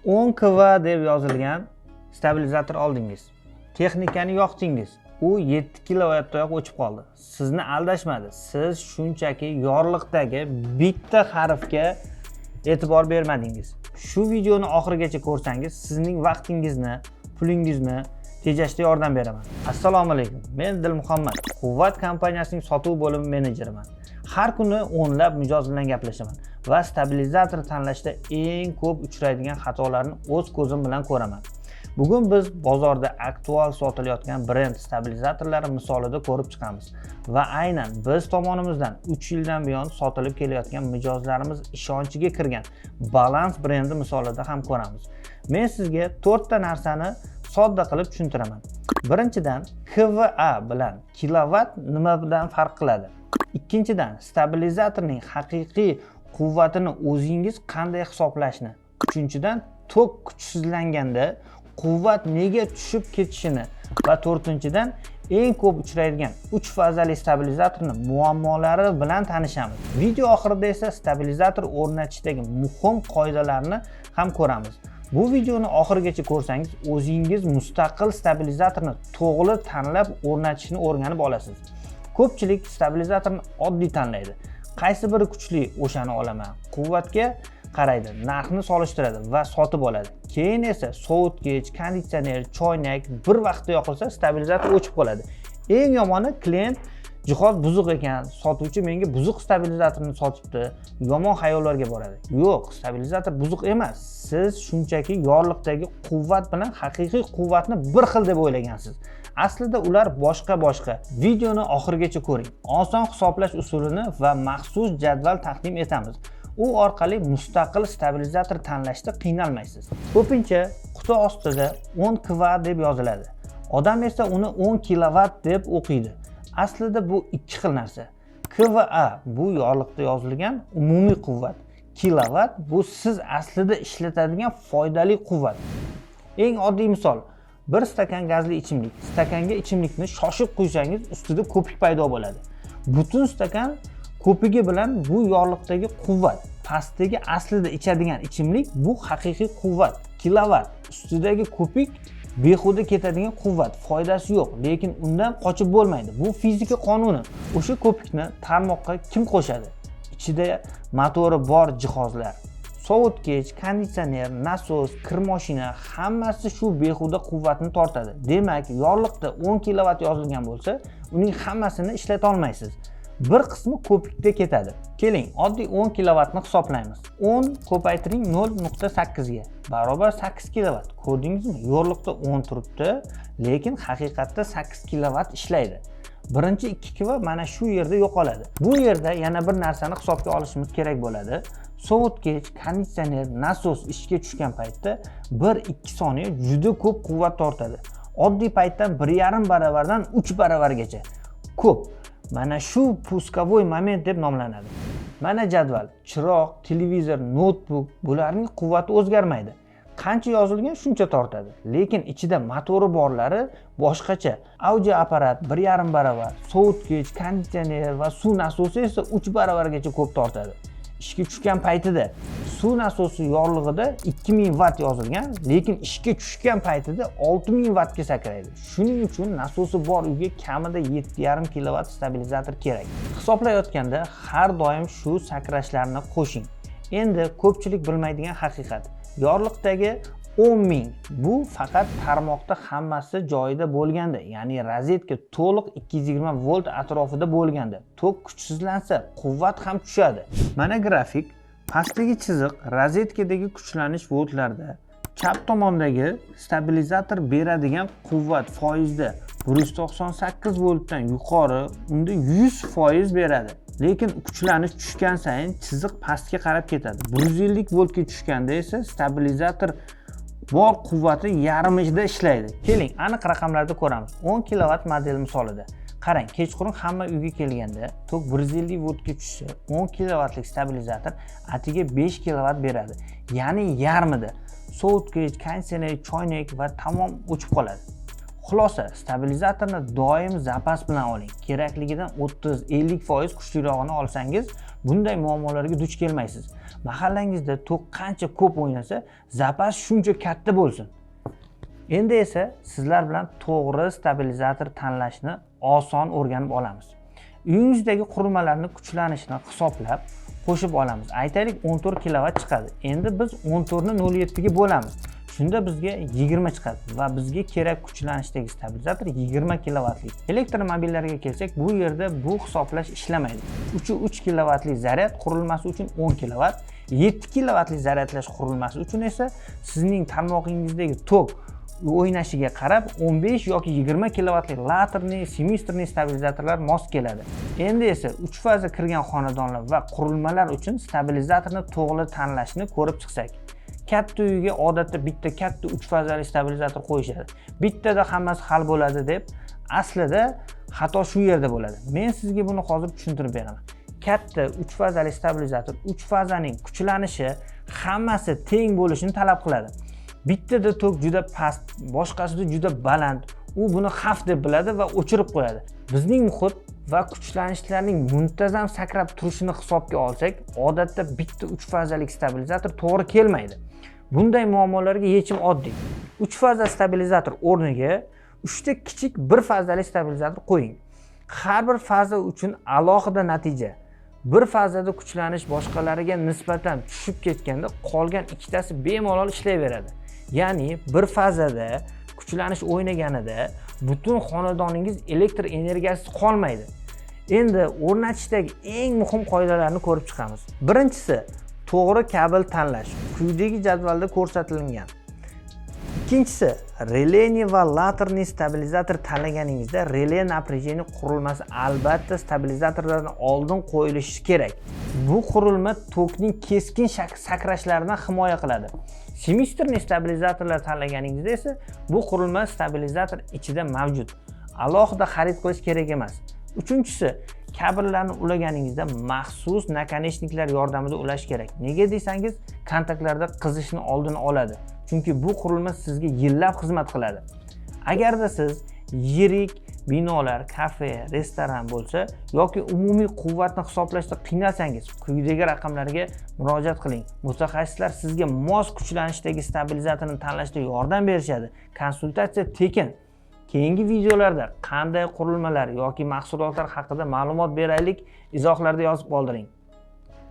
10 kV deb yozilgan stabilizator oldingiz. Texnikani yoqdingiz. U 7 kilovatdayoq o'chib qoldi. Sizni aldashmadi. Siz shunchaki yorliqdagi bitta harfga e'tibor bermadingiz. Shu videoni oxirigacha ko'rsangiz, sizning vaqtingizni, pulingizni tejashda yordam beraman. Assalomu alaykum. Men Dilmuhammad, Quvvat kompaniyasining sotuv bo'limi menejeriman. Har kuni o'nlab mijoz bilan gaplashaman va stabilizator tanlashda eng ko'p uchraydigan xatolarni o'z ko'zim bilan ko'raman. Bugun biz bozorda aktual sotilayotgan brend stabilizatorlari misolida ko'rib chiqamiz va aynan biz tomonimizdan 3 yildan buyon sotilib kelayotgan, mijozlarimiz ishonchiga kirgan Balans brendi misolida ham ko'ramiz. Men sizga to'rtta narsani sodda qilib tushuntiraman. Birinchidan, kVA bilan kilovat nima bilan farq qiladi? Ikkinchidan, stabilizatorning haqiqiy quvvatini o'zingiz qanday hisoblashni. Uchinchidan, tok kuchsizlanganda quvvat nega tushib ketishini va to'rtinchidan, eng ko'p uchraydigan 3 fazali stabilizatorni muammolari bilan tanishamiz. Video oxirida esa stabilizator o'rnatishdagi muhim qoidalarni ham ko'ramiz. Bu videoni oxirigacha ko'rsangiz, o'zingiz mustaqil stabilizatorni to'g'ri tanlab o'rnatishni o'rganib olasiz. Ko'pchilik stabilizatorni oddiy tanlaydi. Qaysi biri kuchli, o'shani olaman. Quvvatga qaraydi, narxni solishtiradi va sotib oladi. Keyin esa sovutgich, konditsioner, choynak bir vaqtda yoqilsa, stabilizator o'chib qoladi. Eng yomoni, klient "Jihoz buzuq ekan, sotuvchi menga buzuq stabilizatorni sotibdi", yomon xayollarga boradi. Yo'q, stabilizator buzuq emas. Siz shunchaki yorliqdagi quvvat bilan haqiqiy quvvatni bir xil deb o'ylagansiz. Aslida ular boshqa boshqa. Videoni oxirigacha ko'ring. Oson hisoblash usulini va maxsus jadval taqdim etamiz. U orqali mustaqil stabilizator tanlashda qiynalmaysiz. Ko'pincha quti ostida 10 kVA deb yoziladi. Odam esa uni 10 kilovat deb o'qiydi. Aslida bu ikki xil narsa. kVA bu yorliqda yozilgan umumiy quvvat. Kilovat bu siz aslida ishlatadigan foydali quvvat. Eng oddiy misol: bir stakan gazli ichimlik. Stakanga ichimlikni shoshib quysangiz, ustida ko'pik paydo bo'ladi. Butun stakan ko'pigi bilan bu yorliqdagi quvvat. Pastdagi aslida ichadigan ichimlik bu haqiqiy quvvat, kilovat. Ustidagi ko'pik behuda ketadigan quvvat, foydasi yo'q, lekin undan qochib bo'lmaydi. Bu fizika qonuni. O'sha ko'pikni tarmoqqa kim qo'shadi? Ichida motori bor jihozlar. Sovutgich, konditsioner, nasos, kir moshina, hammasi shu behuda quvvatni tortadi. Demak, yorliqda 10 kilovat yozilgan bo'lsa, uning hammasini ishlata olmaysiz. Bir qismi ko'pikda ketadi. Keling, oddiy 10 kilovatni hisoblaymiz. 10 ko'paytiring 0.8 ga barobar 8 kilovat. Ko'rdingizmi? Yorliqda 10 turibdi, lekin haqiqatda 8 kilovat ishlaydi. Birinchi 2 kV mana shu yerda yo'qoladi. Bu yerda yana bir narsani hisobga olishimiz kerak bo'ladi. Sovutgich, konditsioner, nasos ishga tushgan paytda 1-2 soniya juda ko'p quvvat tortadi. Oddiy paytdan 1,5 baravardan 3 baravargacha ko'p. Mana shu пусковой момент deb nomlanadi. Mana jadval. Chiroq, televizor, noutbuk, bularning quvvati o'zgarmaydi. Qancha yozilgan, shuncha tortadi. Lekin ichida motori borlari boshqacha. Audio apparat 1,5 baravar, sovutgich, konditsioner va suv nasosi esa 3 baravargacha ko'p tortadi. Ishga tushgan paytida suv nasosi yorlig'ida 2000 vatt yozilgan, lekin ishga tushgan paytida 6000 vattga sakraydi. Shuning uchun nasosi bor uyga kamida 7,5 kilovat stabilizator kerak. Hisoblayotganda har doim shu sakrashlarni qo'shing. Endi ko'pchilik bilmaydigan haqiqat. Yorliqdagi 10 ming bu faqat tarmoqda hammasi joyida bo'lganda, ya'ni rozetka to'liq 220 volt atrofida bo'lganda. Tok kuchsizlansa, quvvat ham tushadi. Mana grafik. Pastdagi chiziq rozetkadagi kuchlanish voltlarda, chap tomondagi stabilizator beradigan quvvat foizda. 198 voltdan yuqori unda 100% beradi. Lekin kuchlanish tushgan sayin chiziq pastga qarab ketadi. 150 voltga tushganda esa stabilizator bor quvvati yarmida ishlaydi. Keling, aniq raqamlarda ko'ramiz. 10 kilovat model misolida. Qarang, kechqurun hamma uyga kelganda tok 150 voltga tushsa, 10 kilovatlik stabilizator atiga 5 kilovat beradi. Ya'ni yarmida. Sovutgich, konditsioner, choynak va tamom o'chib qoladi. Xulosa, stabilizatorni doim zapas bilan oling. Kerakligidan 30-50% kuchlirog'ini olsangiz, Bunday muammolarga duch kelmaysiz. Mahallangizda tok qancha ko'p o'ynasa, zapas shuncha katta bo'lsin. Endi esa sizlar bilan to'g'ri stabilizator tanlashni oson o'rganib olamiz. Uyingizdagi qurilmalarni kuchlanishini hisoblab qo'shib olamiz. Aytaylik, 14 kilovat chiqadi. Endi biz 14 ni 0,7 ga bo'lamiz. Shunda bizga 20 chiqadi va bizga kerak kuchlanishdagi stabilizator 20 kilovatlik. Elektromobillarga kelsak, bu yerda bu hisoblash ishlamaydi. 3,3 kilovatli zaryad qurilmasi uchun 10 kilovat, 7 kilovatli zaryadlash qurilmasi uchun esa sizning tarmog'ingizdagi tok o'ynashiga qarab 15 yoki 20 kilovatli латерный, симисторный stabilizatorlar mos keladi. Endi esa 3 faza kirgan xonadonlar va qurilmalar uchun stabilizatorni to'g'ri tanlashni ko'rib chiqsak. Katta uyga odatda bitta katta 3 fazali stabilizator qo'yishadi. Bittada hammasi hal bo'ladi deb, aslida xato shu yerda bo'ladi. Men sizga buni hozir tushuntirib beraman. Katta 3 fazali stabilizator 3 fazaning kuchlanishi hammasi teng bo'lishini talab qiladi. Bittada tok juda past, boshqasida juda baland. U buni xavf deb biladi va o'chirib qo'yadi. Bizning muhit va kuchlanishlarning muntazam sakrab turishini hisobga olsak, odatda bitta 3 fazalik stabilizator to'g'ri kelmaydi. Bunday muammolarga yechim oddiy. 3 faza stabilizator o'rniga 3 ta kichik 1 fazali stabilizator qo'ying. Har bir faza uchun alohida natija. Bir fazada kuchlanish boshqalariga nisbatan tushib ketganda, qolgan ikkitasi bemalol ishlayveradi. Ya'ni bir fazada kuchlanish o'ynaganida butun xonadoningiz elektr energiyasiz qolmaydi. Endi o'rnatishdagi eng muhim qoidalarni ko'rib chiqamiz. Birinchisi, to'g'ri kabel tanlash. Quyidagi jadvalda ko'rsatilgan. Ikkinchisi, релейный va латерный stabilizator tanlaganingizda реле напряжение qurilmasi albatta stabilizatordan oldin qo'yilishi kerak. Bu qurilma tokning keskin sakrashlaridan himoya qiladi. Симисторный stabilizatorlar tanlaganingizda esa bu qurilma stabilizator ichida mavjud. Alohida xarid qilish kerak emas. Uchinchisi, kabellarni ulaganingizda maxsus наконечник lar yordamida ulash kerak. Nega desangiz, kontaktlarda qizishni oldini oladi. Chunki bu qurilma sizga yillab xizmat qiladi. Agarda siz yirik binolar, kafe, restoran bo'lsa yoki umumiy quvvatni hisoblashda qiynalsangiz, quyidagi raqamlarga murojaat qiling. Mutaxassislar sizga mos kuchlanishdagi stabilizatorni tanlashda yordam berishadi. Konsultatsiya tekin. Keyingi videolarda qanday qurilmalar yoki mahsulotlar haqida ma'lumot beraylik, izohlarda yozib qoldiring.